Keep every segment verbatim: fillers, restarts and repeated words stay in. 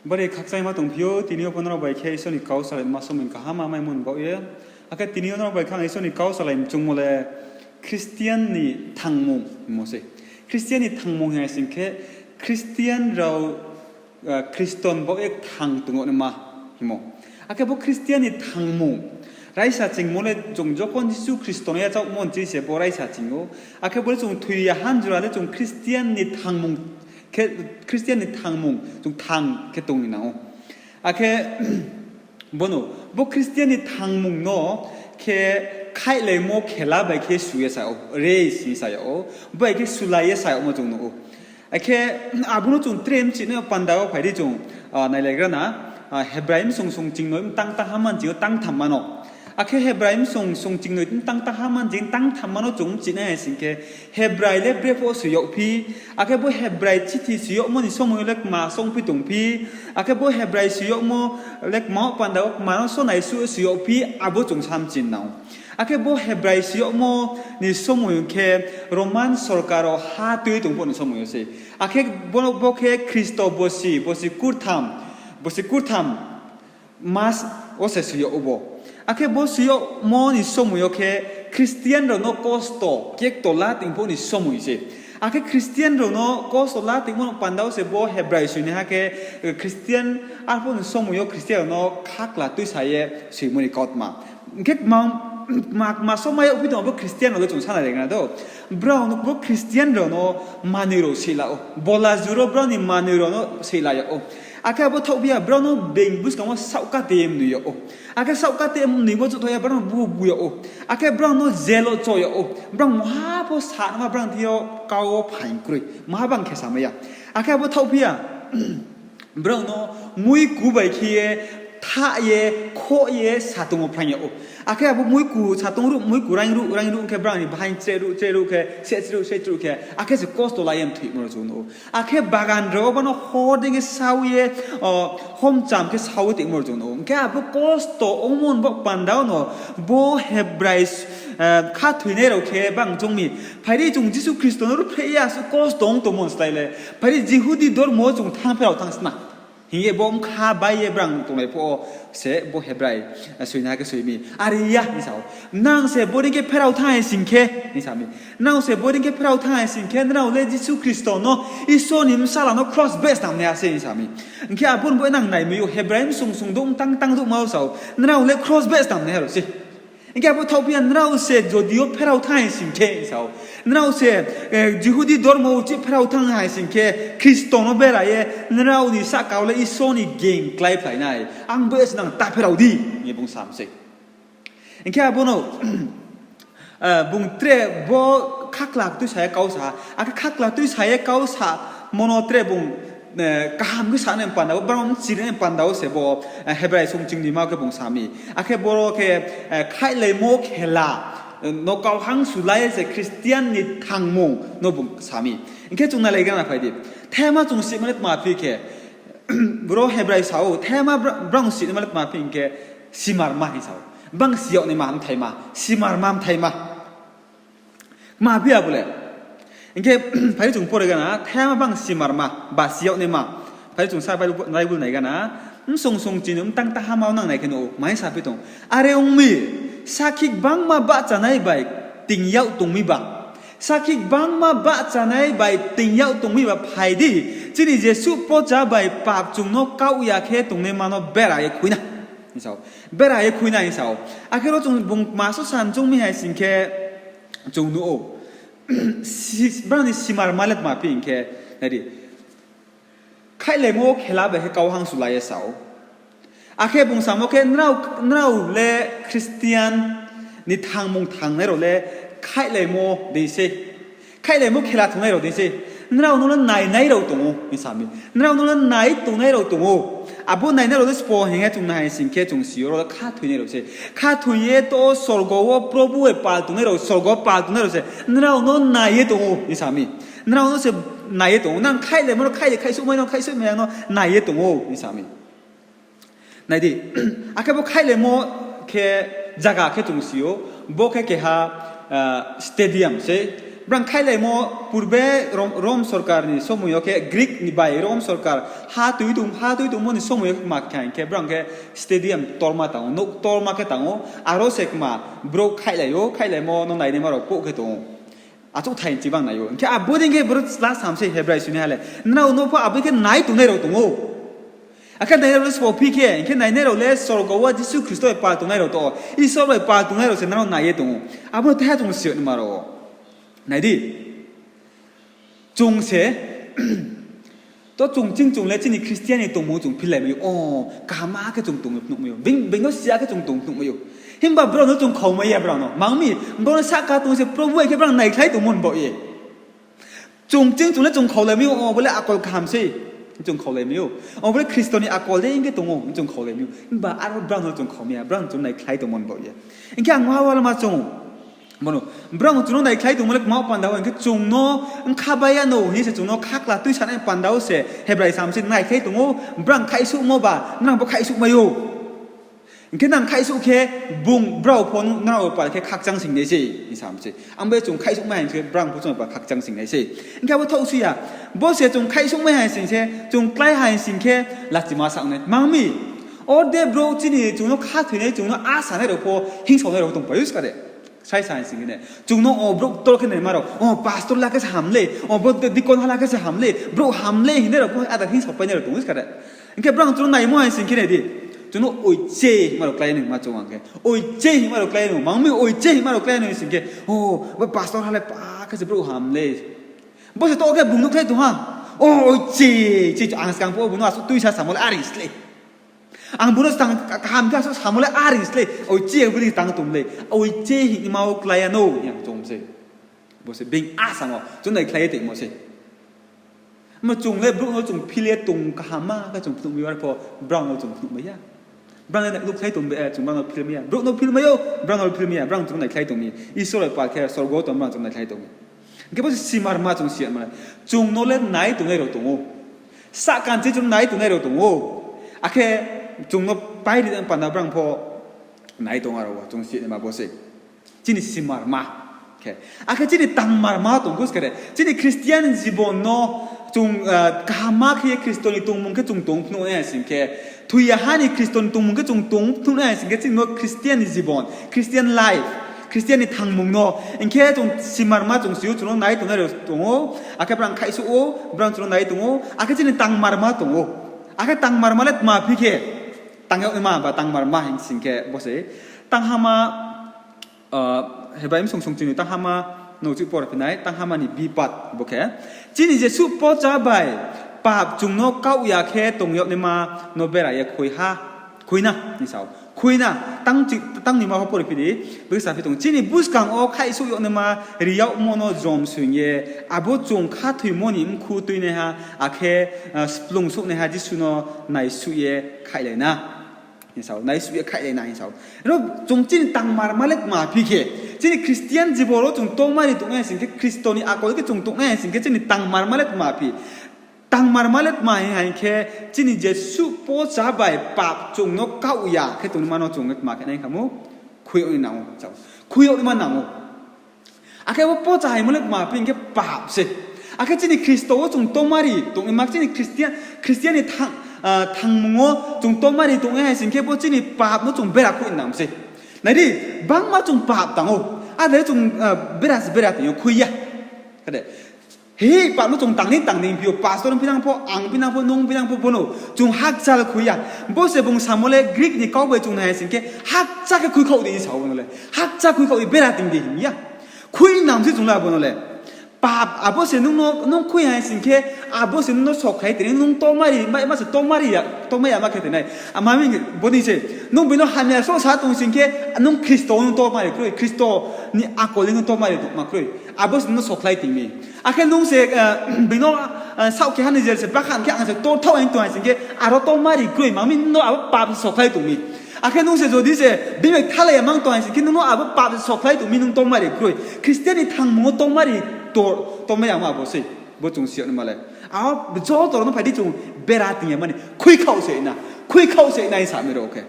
Bari khakchangma tongphi ou, tini yo pho nrao bai khe Isor ni kau salai ma somoi kaham maimo ni baoh ye. Akhe tini yo nrao bai khe ang Isor ni kau salai mchungmo le Christian ni thangmung hingmo se. Christian ni thangmung hing hai sing khe, Christian rao, Khristo ni baoh ye thang tong yag naima hingmo. Akhe bo Christian ni thangmung, raisa chingmo le chung jokhon Jisu Khristo no yachaohmo ni ching se bo raisa ching ou. Akhe bo le chung thoi ya han jora le chung Christian ni thangmung khe, Christian ni thangmung chung thang khe tong ni nang ou. Akhe bono, bo Christian ni thangmung no khe khaihleimo khela bai khe su ye sa ou, race hing sa yag ou, bai khe sulai ye sa yagmo chung nuh ou. Akhe abo no chung tre mchih nai panda wo phai di chung, nailaigra na, Hebrai bsong song chingnoi mtang tang ha man ching yo tang tham ma no. Akhe Hebrai bsong song chingnoi mtang tang ha man ching tang tham ma no chung mchih nai hai sing khe, Hebrai le bre pho soi yagphi, akhe bo Hebrai chithi soi yagmo ni somoi yo le kma songphi tongphi, akhe bo Hebrai soi yagmo le kma panda wo kma no sonai su soi yagphi, abo chung sa mchih nang ou. Akhe bo Hebrai soi yagmo ni somoi yo khe Roman sorkar wo ha tui tong pho ni somoi yo se. Akhe bo, bo khe Khristo bosi, bosi kurtham, bosi kurtham mas wo se soi yag ou bo. Akhe bo soi yagmo ni somoi yo khe Christian rao no kosto kekto la tong pho ni somoi se. Akhe Christian rao no kosto la tongmo no panda wo se bo Hebrai soinaiha khe, Christian, arphuh ni somoi yo Christian rao no khakla tuisa ye soimo ni kautma. Hing khe kma, kma, kma somai yagphi tong abo Christian rao le chung sa nai reng na do. Brao no bo Christian rao no manoi rao seihla ou. Bola juro brao ni manoi rao no seihla yag ou. Akhe abo thaohphi ya, brao no being buskang wo saohkate mnoi yag ou. Akhe saohkate mnoimo chuhthaoh ya, brao no bu bu yag ou. Akhe brao no jail wo cho yag ou. Brao maha pho sa nama brao thing yo kau wo phaing kroi. Maha bang khe samai ya. Akhe abo thaohphi ya, brao no muiku bai khe ye, thah ye, khoh ye, satung wo phaing yag ou. Akhe abo muiku, satung ruh, muiku raing ruh, raing ruh khe brao ni bahaing chre ruh, chre ruh khe, seh chruh, seh chruh khe, akhe se kosto la ye mthoimo rao chung nuh ou. Akhe bagan rao wo bo no hor dei khe sau ye, homcham khe sau ye tongmo rao chung nuh ou. Hing khe abo kosto ongmo ni bo panda wo no bo Hebrai, khathoinai rao khe bang choung mi. Phai di chung Jisu Khristo no ruhphreh ye asuh kosto ong tongmo ni slái le, phai di Jihudi dormo wo chung thanng pherao thanng sna hing ye bo bkha bai ye brang tonglai pho wo se bo Hebrai soinaiha khe soi mi. Are ya hing sa ou. Nrao se bodei khe pherao thanng hai sing khe, hing sa mi. Nrao se bodei khe pherao thanng hai sing khe, nrao le Jisu Khristo no, Isor ni bsala no kros beh snamnaiha se hing sa mi. Hing khe abo ni bo nang naimai ou, Hebrai bsong song douh mtang tang douhma wo sa ou, nrao le kros beh snamnaiha rao se. Hing khe abo thaohphi ya, nrao se jodi yo pherao thanng hai sing khe, hing sa ou. Nrao se, Jihudi dormo uchih pherao thanng hai sing khe, Khristo no bera ye, nrao ni sahka wo le Isor ni geng kláiphlai nai. Ang bo se nang ta pherao di, hing ye bung sa mi sei. Hing khe abo no, bung tre bo khaklak tuisa ye kau sa ha. Akhe khaklak tuisa ye kau samo no tre bung, kaham khe sanai panda wo, brao mchiri nai panda wo se bo, Hebrai song chingnoi ma khe bung sa mi. Akhe boro khe, khaihleimo khela no kau hang sulai ye se Christian ni thangmung no bung sa mi. Hing khe chung nailaigra na phai di. Thema chung sima le tma phi khe, boro Hebrai sa ou, thema bra-, brao sinaima le tma phi hing khe, simarma hing sa ou. Bang si yag naima mthaima, simarma mthaima. Tma phi abo le. Hing khe, phai di chung pore gana, thema bang simarma, ba si yag naima. Phai di chung sa Bible, Bible nai gana, bsong song chingnoi mtang tang ha ma wo nang nai khe nuh ou, ma hing sa phi tong. Are ong mi, sakhi gbangma bahchanai bai ting yag tong mi ba. Sakhi gbangma bahchanai bai ting yag tong mi ba phai di, chini jesuh pocha bai pap chung no kaoh ya khe tongnaima no bera ye khui na, hing sa ou. Bera ye khui na hing sa ou. Akhe ro chung bung kma so san choung mi hai sing khe chung nuh ou. Si-, brao ni simarma le tma phi hing khe, nai di. Khaihleimo khela bai khe kau hang sulai ye sa ou. Akhe bung samo khe nrao, nrao le Christian ni thangmung thangnai rao le khaihleimo dei se. Khaihleimo khela thongnai rao dei se. Nrao no le nainai rao tong ou, hing sa mi. Nrao no le nai tongnai rao tong ou. Abo nainai rao le sbo hing ye chung nai hai sing khe chung si ou, rao le khathoinai rao se. Khathoi ye to sorgo wo Probu bai pal tongnai rao, sorgo pal tongnai rao se. Nrao no nai ye tong ou, hing sa mi. Nrao no se nai ye tong ou. Nang khaihleimo no khaih ye khaihsuhmai no khaihsuhmai no nai ye tong ou, hing sa mi. Nai di, akhe bo khaihleimo khe zaga khe chung si ou, bo khe keha, stadium se, Brang khaihlaimo purbe Rom, Rom sorkar ni somoi yo khe, Greek ni bai Rom sorkar ha tui tong, ha tui tongmo ni somoi yo khe ma khe hing khe, brang khe stadium torma tang ou, nouh torma khe tang ou, aro se kma brouh khaihlai ou, khaihlaimo no nainaima rao pouh khe tong ou. Achouhthai nchi bang nai ou. Hing khe abo dei khe boro chla sam sei Hebrai suni ha le. Nrao no pho abo khe nai tongnai rao tong ou. Akhe nainai rao le sbo phi khe, hing khe nainai rao le sorgo wo Jisu Khristo bai pal tongnai rao tong ou. Isor bai pal tongnai rao se nrao nai ye tong ou. Abo no teha chung si yag naima rao. Nai di. Chung se, to chung ching chung le chini Christian ni tongmung chung philai mai ou. O, kaham khe chung tong phnuh mai ou. Being, being no siya khe chung tong phnuh mai ou. Himba brao no chung khau mai ya brao no. Mang mi, brao no sahka tong se Probu bai khe brao naikhlai tongmo ni baoh ye. Chung ching chung le chung khaulai mai ou, o, bo le akol kaham sei. Chung khaulai mai ou. O, bo le Khristo ni akol dei hing khe tong ou, chung khaulai mai ou. Himba aro brao no chung khau mai ya, brao no chung naikhlai tongmo ni baoh ye. Hing khe ang ha walma chung ou. Bono, brao chung no naikhlai tongmo le kma panda wo, hing khe chung no bkha bai ya no, hing se chung no khakla tuisanai panda wo se, Hebrai sam se naikhlai tong ou, brao khaihsuhmo ba, nang bo khaihsuh mai ou. Hing khe nang khaihsuh khe bung brao pho nrao pal khe khakchang sing nai sei, hing sam se. Ang bai chung khaihsuh mai hing se brao pho chung pal khakchang sing nai sei. Hing khe abo thaoh si ya. Bo se chung khaihsuh mai hing sing se, chung klái hing sing khe lachima sa nai. Mang mi, ode brouh chini chung no khathoinai, chung no asanai rao pho, hingsaonai rao pho tongpai ou ska de. Saisa hing sing khe ne. Chung no o brouh ktor khe naima rao, o pastor la khe se ham le, o bo deacon ha la khe se ham le, brouh ham le hingnai rao pho ada hingsaopainai rao tong ou ska de. Hing khe brao chung no naimo hing sing khe nai di. Chung no oiche hingma rao klái nai ma chung ang khe. Oiche hingma rao klái nai, mang mi oiche hingma rao klái nai sing khe, o, bo pastor ha le pa khe se brouh ham le. Bo se to khe bung nuhkhlai tong ha. O, oiche, che, ang skang pho bung no asuh tuisa samo le are sle. Ang bung no skang kaham khe asuh samo le are sle. Oiche, bini tang tong le. Oiche hingma wo klái ya no, hing chung se. Bo se being asamo chung naikhlai ye tongmo se. Ma chung le brouh no chung phil ye tong kaham khe chung phnuh mai ya, arpho brao no chung phnuh mai ya. Brao no nuhkhlai tong be, chung brao no phil mai ya. Brouh no phil mai ou, brao no phil mai ya, brao chung naikhlai tong mi. Isor bai pal khe sorgo tong brao chung naikhlai tong mi. Hing khe bo se simarma chung si ya ma le. Chung no le nai tongnai rao tong ou. Sahkanchi chung no nai tongnai rao tong ou. Akhe chung no pai ri panda brao pho nai tong aro wo chung si naima bo se. Chini simarma. Khe. Akhe chini tangmarma tong khe se khe de. Chini Christian jibon no chung, ah, kaham khe ye Khristo ni tongmung khe chung tong phnuh nai sing khe. Thoi ya ha ni Khristo ni tongmung khe chung tong phnuh nai sing khe chini no Christian ni jibon, Christian life, Christian ni thangmung no. Hing khe chung simarma chung si ou, chung no nai tongnai rao tong ou. Akhe brao khaihsuh ou, brao chung no nai tong ou. Akhe chini tangmarma tong ou. Akhe tangmarma le tma phi khe. Tang yag naima ba tangmarma hing sing khe bo se. Tanghama Ah, Hebrai bsung sung chini tanghama nouhchih por phi nai, tanghama ni bipat bo khe. Chini jesuh pocha bai pap chung no kaoh ya khe tong yag naima no bera ye khui ha, khui na, hing sa ou. Khui na, tang chi, tang ni ma pho pore phi di, bo khe sa phi tong. Chini buskang wo khaihsuh yag naima ri yagmo no jom soing ye, abo chung khathoimo ni mkhu tuinaiha, akhe, ah, splung souhnaiha Jisu no naisuh ye khaihlai na. Hing sa ou, naisuh ye khaihlai na hing sa ou. Ro chung chini tangmarma le tma phi khe. Chini Christian jibon wo chung tongmari tongnai sing khe, Khristo ni akol khe chung tongnai sing khe, chini tangmarma le tma phi. Tangmarma le tma hing hai khe, chini jesuh pocha bai pap chung no kaoh ya khe tongnaima no chung tma khe nai kha mo, khui yag ni nang ou, sa ou. Khui yag naima nang ou. Akhe bo pocha haimo le tma phi hing khe pap se. Akhe chini Khristo wo chung tongmari tongnaima, chini Christian, Christian ni thang, ah, thangmung wo chung tongmari tongnai hai sing khe bo chini pap no chung bera khui nang se. Nai di, bangma chung pap tang ou. Adei chung, ah, bera se bera tong ou, khui ya. Kade, hi pap no chung tang ni tang ni phi ou, pastor phinang pho, ang phinang pho, nung phinang pho, bono chung hakchal khui ya. Bo se bung samo le Greek ni kau bai chung nai hai sing khe, hakcha khe khuikhaoh di sa ou bono le. Hakcha khuikhaoh di, bera tong di hing ya. Khui nang se chung le abo no le. Pap, abo se nung no, nung khui hai sing khe, abo se nung no sokhlai tong, nung tongmari, mai ma se tongmari ya, tongmai ya ma khe tong nai. Ama mi bodei se, nung bini hamya so sa tong sing khe, nung Khristo nung tongmari kroi, Khristo ni akol nung tongmari tongma kroi. Abo se nung no sokhlai tong mi. Akhe nung se, eh, bini, eh, saoh keha ni je se bakhan khe ang se tor thao ang tong hai sing khe, aro tongmari kroi, ma mi nung no abo pap sokhlai tong mi. Akhe nung se jodi se, bini bai thalai ya mang tong hai sing khe, nung no abo pap sokhlai tong mi, nung tongmari kroi. Christian ni thangmung wo tongmari tor, tongmai ya ma abo sei. Bo chung si yag naima le. Abo joto rao no phai di chung bera tong ya mani. Khuikhaoh se na. Khuikhaoh se na hing sa mi rao khe.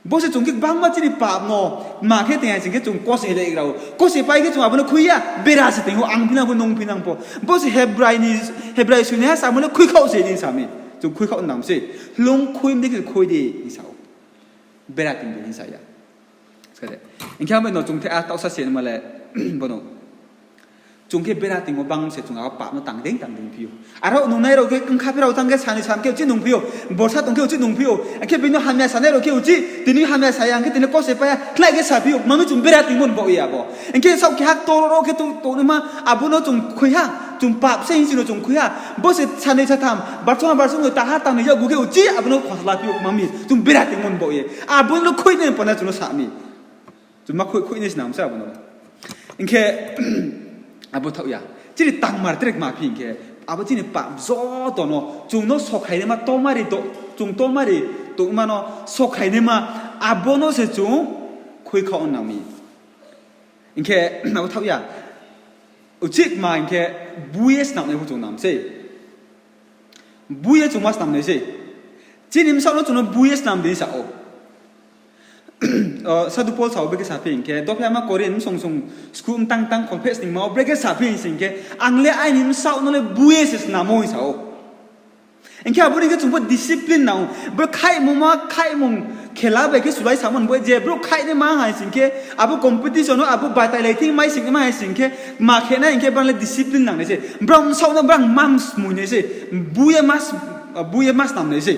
Bo se chung khe gbangma chini pap no ma khe tong hai sing khe chung kose le rao. Kose pai khe chung abo no khui ya, bera se tong ou, ang phinang pho, nung phinang pho. Bo se Hebrai ni, Hebrai soinaiha samo le khuikhaoh se hing sa mi. Chung khuikhaoh nang se. Hloung khui mdi khe khui di hing sa ou. Bera tong di hing sa ya. Hing khe abo no chung the a taohsa se ma le, bo no. Chung khe bera tongmo bang se chung abo pap no tang dei tang dei phi ou. Aro nungnai rao khe bkha pherao thanng khe sani sam khe uchih nung phi ou. Borsa tong khe uchih nung phi ou. Akhe bini hamya sanai rao khe uchih, tini hamya sa ya, hing khe tini kose pai ya, khnai khe sa phi ou, mami chung bera tongmo ni baoh ye abo. Hing khe saoh keha ktor rao khe tongnaima, abo no chung khui ha, chung pap se hing si no chung khui ha. Bo se sanai satham, barsong barsong no taha tang ni yakgu khe uchih, abo no khosla phi ou, mami chung bera tongmo ni baoh ye. Abo no khui nai panda chung no sa mi. Chung ma khui, khui nai snam se abo no. Hing khe, abo thaoh ya. Chini tangmar tre kma phi hing khe, abo chini pap joto no, chung no sokhainaima tomari to, chung tomari tongma no sokhainaima, abo no se chung khuikhaoh nang mi. Hing khe, abo thaoh ya. Uchih kma hing khe, bui ye snamnai pho chung nam sei. Bui ye chung ma snam nai sei. Chini bsaoh no chung no bui ye snam di sa ou. Sadhu Paul sa ou, brekhe saphi hing khe, dophiama Korinth bsong song sku mtang tang kholpheh sningma wo brekhe saphi hing sing khe, ang le aini bsaoh no le bui ye se snam ou hing sa ou. Hing khe abo ni khe chung pho discipline nang ou. Bo khaihmungma, khaihmung khela bai khe sulai samo ni bo je brouh khaihnaima hai sing khe, abo competition no, abo batailai thing mai sing mai hai sing khe, ma khe nai hing khe brang le discipline nang nai se. Brang bsaoh no brang ma smui nai se. Bui ye ma s-, bui ye ma snam nai se.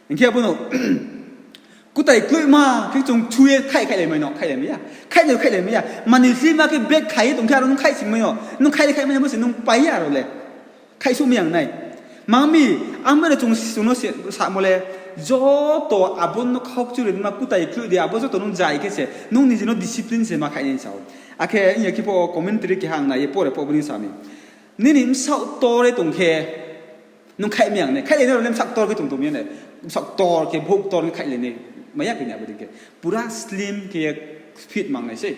Hing khe abo no kutai kloima khe chung thu ye khaih, khaihlai mai no, khaihlai mai ya. Khaihlai, khaihlai mai ya. Mani slima khe bag khai ye tong khe aro nung khaihsing mai no. Nung khaih le khaih mai ya, bo se nung pai ya aro le. Khaihsuh mai ya nai. Mami, ang bai no chung, chung no se, samo le, joto abo no khaukchuri nima kutai kloi di, abo joto nung jai khe se, nung niji no discipline se ma khaih nai sa ou. Akhe ong ya khe pho commentary keha ang nai ye pore pho bo ni sa mi. Nini bsaoh tor ye tong khe, nung khaih mai ya nai. Khaihlai nai rao le bsaoh tor khe tong tong ya nai. Bsaoh tor khe, bhouh tor khe khaihlai nai. Mai ya khe ni abo dei khe. Pura slim khe ye fit mang nai sei.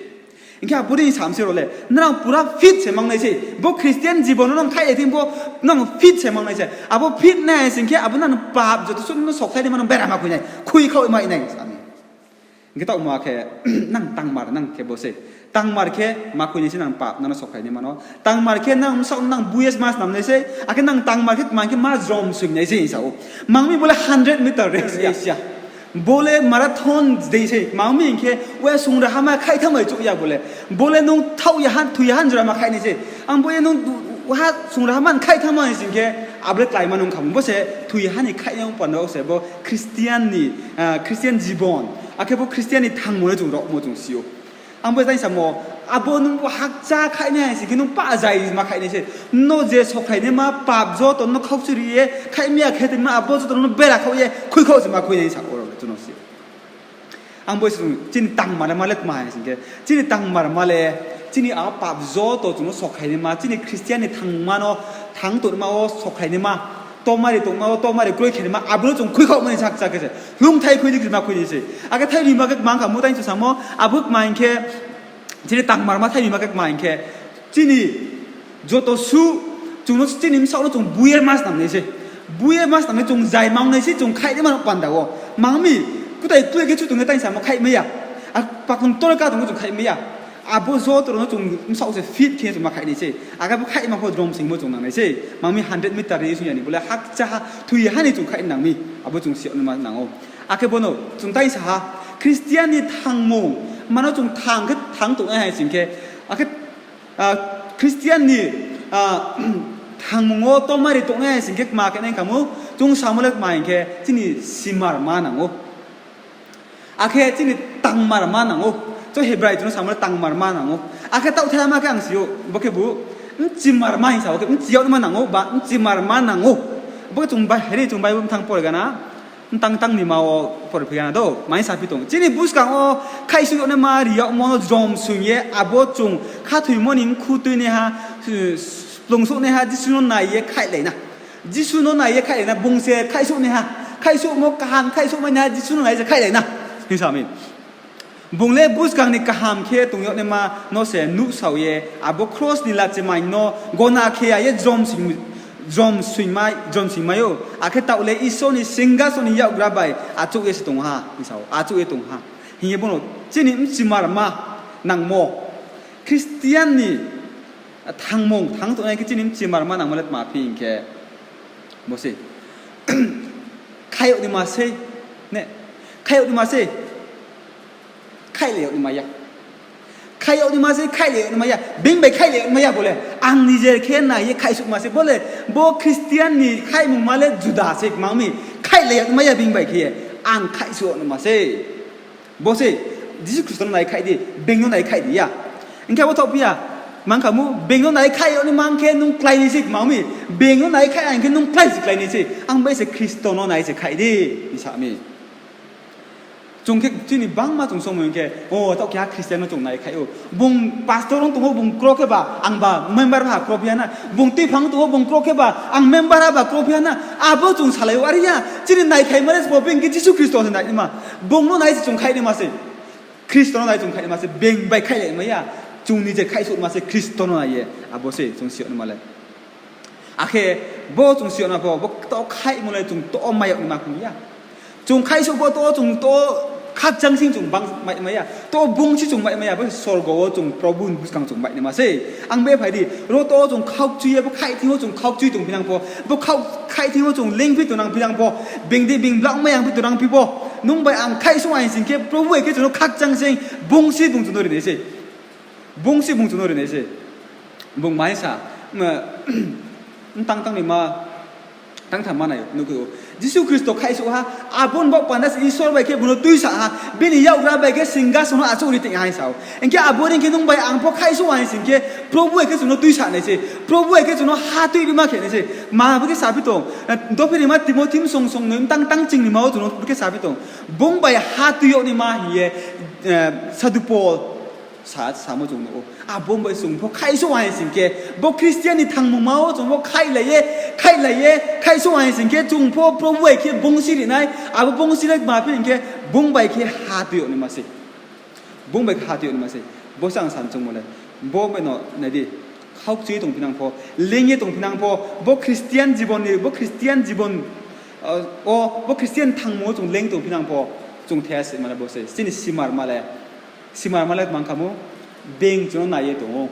Hing khe abo dei sam se rao le, nrao pura fit se mang nai sei. Bo Christian jibon no nang khaihlai thing bo nang fit se mang nai sei. Abo fit nai sing khe abo nang pap joto suh no sokhlai naima nang bera ma khui nai. Khuikhaoh mai nai sa mi. Hing khe taoh ma khe, nang tangmar nang khe bo sei. Tangmar khe ma khui nai sei nang pap nang no sokhlai naima no. Tangmar khe nang bsaoh nang bui ye ma snam nai sei. Akhe nang tangmar khe tma hing khe ma jrom soing nai sei hing sa ou. Mang mi bo le hundred meter race ya. Bo le marathon dei sei. Mang mi hing khe, wa sungrahama khaih thanng bai chouh ya bo le. Bo le nung thaoh ya ha, thoi ya ha ni jora ma khaih nai sei. Ang bo ye nung ha sungrahama khaih thanngma ni sing khe, abo le kláima nung kha. Bo se thoi ya ha ni khaih nai ong panda wo se bo Christian ni, Christian jibon. Akhe bo Christian ni thangmo le chung rokmo chung si ou. Ang bo tang samo, abo nung bo hakcha khaih nai hai sing khe nung pah jai ma khaih nai sei. No je sokhlai naima pap joto no khaukchuri ye khaih mai ya khe tongma abo joto no bera khaoh ye khuikhaoh se ma khui nai sa ou rao chung no si ou. Ang bo chung chini tangmar ma le tma hai sing khe, chini tangmar ma le, chini a pap joto chung no sokhlai naima, chini Christian ni thangma no, thang tongma wo sokhlai naima, tomari tongma wo tomari kroi khe naima, abo no chung khuikhaoh mai ni sak sak khe se. Hloungthai khui di khe ma khui ni sei. Akhe thainoi ma khe kma kha mo tang chung samo, abo kma hing khe, chini tangmar ma thainoi ma khe kma hing khe, chini joto suh, chung no chini bsaoh no chung bui ye ma snam nai sei. Bui ye ma snam nai chung jai mang nai sei, chung khaih naima no panda wo. Mang mi, kutai kloi khe chu tong khe tang samo khaih mai ya. A pakung tor ka tong khe chung khaih mai ya. Abo joto rao no chung bsaoh se fit khe chung ma khaih nai sei. Akhe bo khaihma pho jrom soingmo chung nang nai sei. Mang mi hundred meter race ong ya ni bo le hakcha ha, thoi ya ha ni chung khaih nang mi. Abo chung si yag naima nang ou. Akhe bo no chung tang sa ha, Christian ni thangmung ma no chung thang khe thang tongnai hai sing khe, akhe Christian ni thangmung wo tomari tongnai hai sing khe kma khe nai kha mo, chung samo le kma hing khe chini simar ma nang ou. Akhe chini tangmar ma nang ou. Chung Hebrai chung no samo le tangmar ma nang ou. Akhe taoh the ma khe ang si ou, bo khe bo bchimar ma hing sa ou, khe bchi yag naima nang ou, ba bchimar ma nang ou. Bo khe chung Bi-, heri chung Bible bthang pore gana, bthang tang ni ma wo pore phi gana do, mai saphi tong. Chini buskang wo khaihsuh yag naima ri yagmo no jrom soing ye, abo chung khathoimo ni mkhu tuinaiha, splung souhnaiha Jisu no nai ye khaihlai na. Jisu no nai ye khaihlai na, bung se khaihsuh naiha, khaihsuhmo kaham, khaihsuh mai naiha, Jisu no nai ye se khaihlai na. Hing sa mi. Bung le buskang ni kaham khe tong yag naima no se nuhsao ye, abo kros ni lachimaing no gona khe ya ye jrom soing, jrom soingmai, jrom soingmai ou, akhe taoh le Isor ni singhason ni yakgra bai achouh ye se tong ha, hing sa ou, achouh ye tong ha. Hing ye bono chini bchimarma nangmo, Christian ni thangmung, thang tongnai khe chini bchimarma nangmo le tma phi hing khe, bo se, khaih yag naima sei, ne, khaih yag naima sei, khaihlai yag naima ya. Khaih yag naima sei, khaihlai yag naima ya. Being bai khaihlai yag naima ya bo le. Ang nijer khe nai ye khaihsuhma sei. Bo le, bo Christian ni khaihmungma le juda se kmang mi. Khaihlai yag naima ya being bai khe ye. Ang khaihsuh yag naima sei. Bo se, Jisu Khristo no nai khaih di, being no nai khaih di ya. Hing khe abo thaoh phi ya, mang kha mu, being no nai khaih yag naima hing khe nung klái nai se kmang mi. Being no nai khaih hing khe nung klái se klái nai se. Ang bai se Khristo no nai se khaih di, hing sa mi. Chung khe chini bangma chung somoi hing khe, o, taoh keha Christian no chung nai khaih ou. Bung pastor ong tong ou, bung kro khe ba, ang ba member ha kro phi ha na. Bung tuiphang tong ou, bung kro khe ba, ang member ha ba kro phi ha na. Abo chung salai ou, are ya, chini nai khaihma le sbo being khe Jisu Khristo se nai naima. Bung no nai se chung khaih naima sei. Khristo no nai chung khaih naima se, being bai khaihlai mai ya. Chung nije khaihsuh naima se Khristo no nai ye. Abo se chung si yag naima le. Akhe bo chung si yag naima pho, bo to khaihmo le chung to mai yag naima khe ya. Chung khaihsuh pho to chung to khakchang sing chung bang mai, mai ya. To bung si chung mai, mai ya, bo sorgo wo chung Probhu ni buskang chung mai naima sei. Ang be phai di, ro to chung khaukchui ye, bo khaih thing yo chung khaukchui tong phi nang pho, bo khau-, khaih thing yo chung lengphi tongnang phi nang pho, being di being blak mai yang phi tongnang phi pho, nung bai ang khaihsuh hai sing khe Probhu hai khe chung no khakchang sing, bung si bung chung no ri nai sei. Bung si bung chung no ri nai sei. Bung mai sa, tang tang ni ma, tang tham ma nai nuh khe ou. Jisu Khristo khaihsuh ha, abo ni baoh panda se Isor bai khe bung no tuisa ha, bini yakgra bai khe singhason no achouh ri tong hai sa ou. Hing khe abo reing khe nung bai ang pho khaihsuh hai sing khe, Probhu hai khe chung no tuisa nai sei. Probhu hai khe chung no ha tui rima khe nai sei. Ma bo khe saphi tong, dophi rima Timothi song song noi tang tang ching ni ma wo chung no bo khe saphi tong. Bung bai ha tui yag naima hing ye, eh, Sadhu Pol sa, samo chung nuh ou. Abo bai chung pho khaihsuh hai sing khe, bo Christian ni thangmungma wo chung pho khaihlai ye, khaihlai ye, khaihsuh hai sing khe, chung pho Probhu hai khe bung si ri nai, abo bung si le ma phi hing khe, bung bai khe ha tui yag naima sei. Bung bai khe ha tui yag naima sei. Bo se ang san choungmo le. Bo bai no nai di. Khaukchui tong phi nang pho, leng ye tong phi nang pho, bo Christian jibon ni, bo Christian jibon, o, bo Christian thangmung wo chung leng tong phi nang pho, chung thai ya se mane bo se. Chini simarma le, simarma le tma ong kha mo, being chung no nai ye tong ou.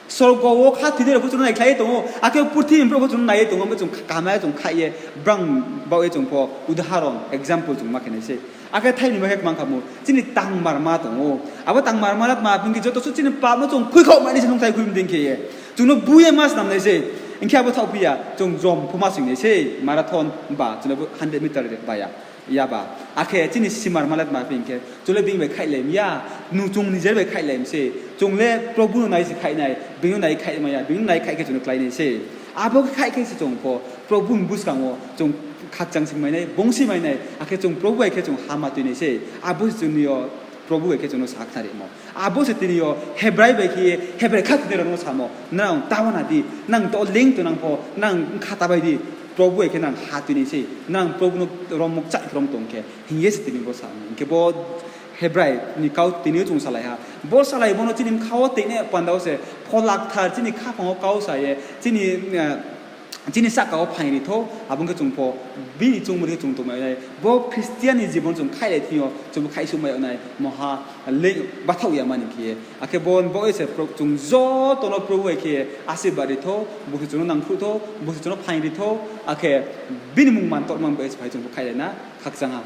Sorgo wo khathoinai rao pho chung no naikhlai ye tong ou, akhe purthimbi ni brouh pho chung no nai ye tong ou, abo chung kama ye chung khaih ye, brang baoh ye chung pho, udaharon, example chung ma khe nai sei. Akhe thaini ma khe kmang kha mo, chini tangmarma tong ou. Abo tangmarma le tma phi hing khe, joto suh chini pap no chung khuikhaoh mai nai se nungthai khui mding khe ye. Chung no bu ye ma snam nai sei. Hing khe abo thaoh phi ya, chung jrom pho ma soing nai sei, marathon ba, chung no bo hundred meter ba ya, ya ba. Akhe chini simarma le tma phi hing khe, chung le being bai khaihlai mi ya, nung chung nijer bai khaihlai mi se. Chung le Probhu no nai se khaih nai, being no nai khaih mai ya, being no nai khaih khe chung no klái nai se. Abo khe khaih khe se chung pho Probhu ni buskang wo chung khakchang sing mai nai, bung si mai nai, akhe chung Probhu bai khe chung ha ma tui nai se. Abo se chung ni yo Probhu bai khe chung no sakhnarimo. Abo se tini yo Hebrai bai khe, Hebrai khathoinai rao no samo, nang taoh na di, nang to leng tongnang pho, nang kha ta bai di, Probhu bai khe nang ha tui nai se, nang Probhu no rom mokchai khe rom tong khe, hing ye se tini bo sa. Hing khe bo Hebrai ni kau tini yo chung salai ha. Bo salai bo no chini bkha wo teinai panda wo se, Phola Kthar chini khaphang wo kau sa ye, chini, eh, chini sahka wo phaing ri thou, abo ong khe chung pho, bini chungmo ri khe chung tongmai nai. Bo Christian ni jibon chung khaihlai thing yo, chung bo khaihsuh mai yag nai, moha le bathaoh ya mani khe ye. Akhe bo, bo ye se pro-, chung joto no Probhu bai khe asirbad ri thou, bo se chung no nangkhruh thou, bo se chung no phaing ri thou, akhe bini mung mantor mang bo ye se phai chung bo khaihlai na, khakchang ha.